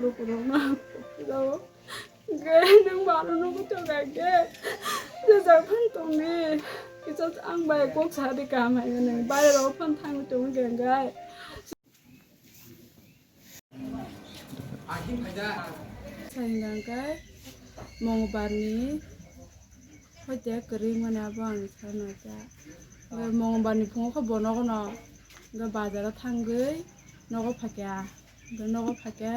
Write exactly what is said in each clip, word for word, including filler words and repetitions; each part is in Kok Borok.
Lukurokno kok pujao. Hwnkhe nwng baro nugo to kha khe. Jesa phan tongdi. Kisa ang bai kok sa di kaham hai hwnwi. Bairok phan thangwi tongo khe hwnkhe. Sainga hwnkhe Mongbarni hoite kwrwi mani abo ang sana kha. Hwnkhe Mongbarni phungo khe bo nogono hwnkhe bazaro thangwi nogo phaikha. Hwnkhe nogo phaikhe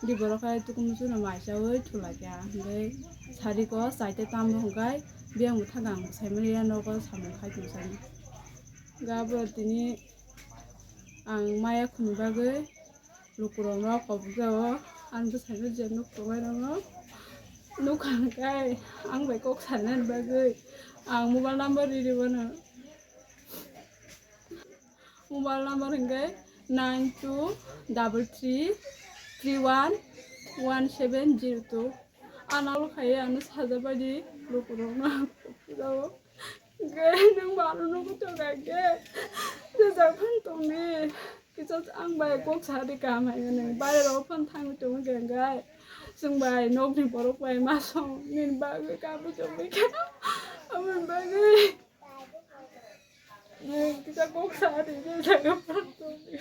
di borok khe tukumu chuno mai chawi thulaikha. Hwnkhe sariko chaite tambo hwnkhe biyang bwthakang saimanya nogo samung khai tong sani. Hwnkhe abo tini ang maya khuni bagwi lukurokno kobok jao. Ang bwsano je nuk tongnai rokno nuk hwnkhe ang bai kok sanani bagwi ang mobile number riri bono. Mobile number hwnkhe nine two double three three one one seven zero two. Ano khai ano saja baidi lukurokno kok pujao. Hwnkhe nwng baro nugo to kha khe. Jesa phan tongdi. Kisa ang bai kok sa di kaham hai hwnwi. Bairok phan thangwi tongo khe hwnkhe. Chwng bai nokni borok bai ma song nini bagwi kabui chobui kha. Aboni bagwi nwng kisa kok sa di, je jaga phan tongdi.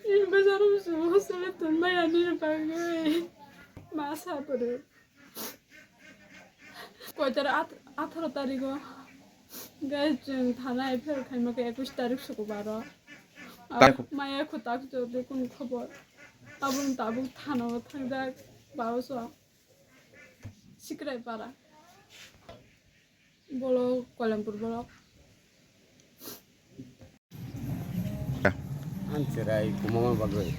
Nini bwsarok chwng hostel-o tonmaya nini bagwi. Ma sa bwrwi. Koi tarik? At-, atharo tarigo. Guys, chwng thana F I R khaima khe ekush tarik sukubaro. Tarik. Maya kho tak jodi kun khobor. Aboni tabuk thana o thangjak baroso. Sikrai para. Bolo Koilampur bolo. Ani cherai kumama bagwi.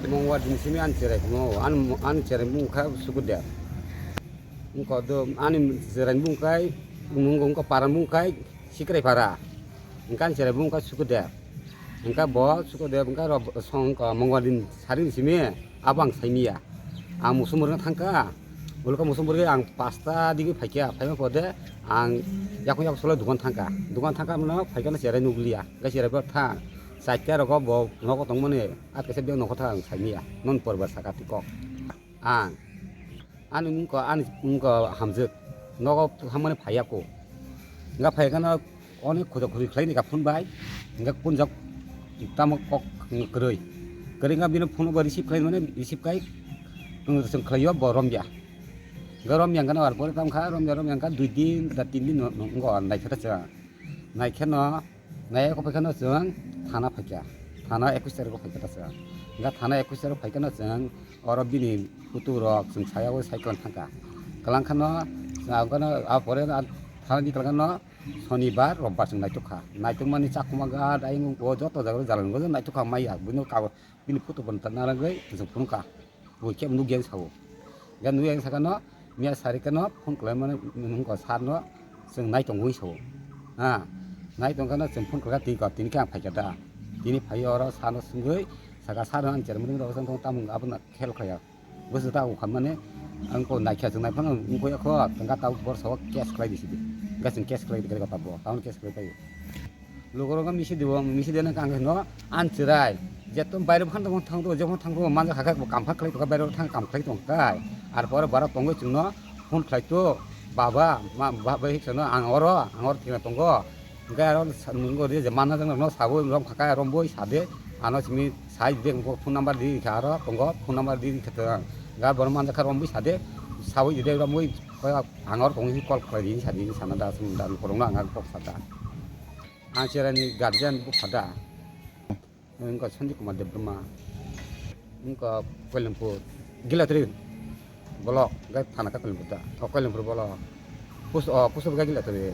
Mongwar din simi ani cherai kumama. Ani, ani cherai mung kha Sukudev. Wngkha do ani cherai mung khai, wngkha para mung khai Sikrai para. Wngkha ani cherai mung kha Sukudev. Wngkha bo Sukudev wngkha ro song wngkha Mongwar din sari simi. Abo ang saimiya. Ang musu mwrwkna thangkha. Ulo khe musu mwrwgwi ang pasta digwi phaikha. Phaima pore ang yakung yakung solo dukan thangkha. Dukan thangkha mano phaikha no cherai nukliya. Hwnkhe cherai bo thang. Chaikha rogo bo nogo tongmani. At kaisa biyang nokho thang ang saimiya. Non porba saka ti kok. Ang. Ani wngkha, ani wngkha hamjwk. Nogo hamani phaiya ko. Wngkha phaikha no Onek khoja khoji khlai ni ka phone bai, hingke punjak tamo kok kwrwi. Kwrwi wngkha bini phone bo receive khlai mani, receive khai, chwng khlai o bo romya. Hingke romya wngkha no, ar pore tamo kha, romya, romya wngkha dui din da tin din no, no, wngkha naikhe ta chwng. Naikhe no, nai eko phaikha no chwng thana phaikha. Thana ekush tarikh o phaikha ta chwng. Hingke thana ekush tarikh o phaikha no chwng oro bini photo rok chwng saya o cycle thangkha. Kwlangkha no, chwng, a pore thana ni kwlangkha no, Sonibar, Robbar chwng naitok kha. Naitokmani chakhuma gat ayung o joto jaga o jalan go naitok kha maya. Buino ka, bini photo bo narwgwi chwng phunukha. Bo khe nukya sao. Ya nukya sakha no, miya sari khe no phone khlai mano nungkha sar no chwng nai tongwi sao. Ha, nai tongkha no chwng phone khlai tini kha, tini khe ang phaikha da. Tini phai oro sar no swngwi sakha sar no ang chermani rok tong tamung abono khel khlaiya. Bwswk ta ukha mani, ang ko naikha chwng naiphano wngkha yakho, tengka ta bor sawa case khlai di sidi. Hingke chwng case khlai di, kata bo, tamo case khlai paio. Logorok misi dibo, misi dena kang no, an chirai. Jeto baire phan tong thang do, jebo thang do, manja khakha bo kam kha khlai to, baire thang kam khlai tong kai. Ar pore bara tongwi chwngno phone khlai to, baba, ma, baba hik sono, ang oro, ang oro thina tongo. Hingke aro sa-, nungo ri je mana jang no sawi rom kha kha rom boi sade, ano simi sai de ko phone number di kha aro tongo, phone number di kha ta ga bor man kha rom boi sade, sawi de rom boi ko ang aro tong call khlai di sadi sana da sum da korong na ang kok sada. Ang cherani guardian bu phada. Wngkha Sanjay Kumar Debbarma, wngkha Koilampur, Gilatri block, gai thana kha Koilampur da, o Koilampur block, pus-, o, Pusap gai Gilatri,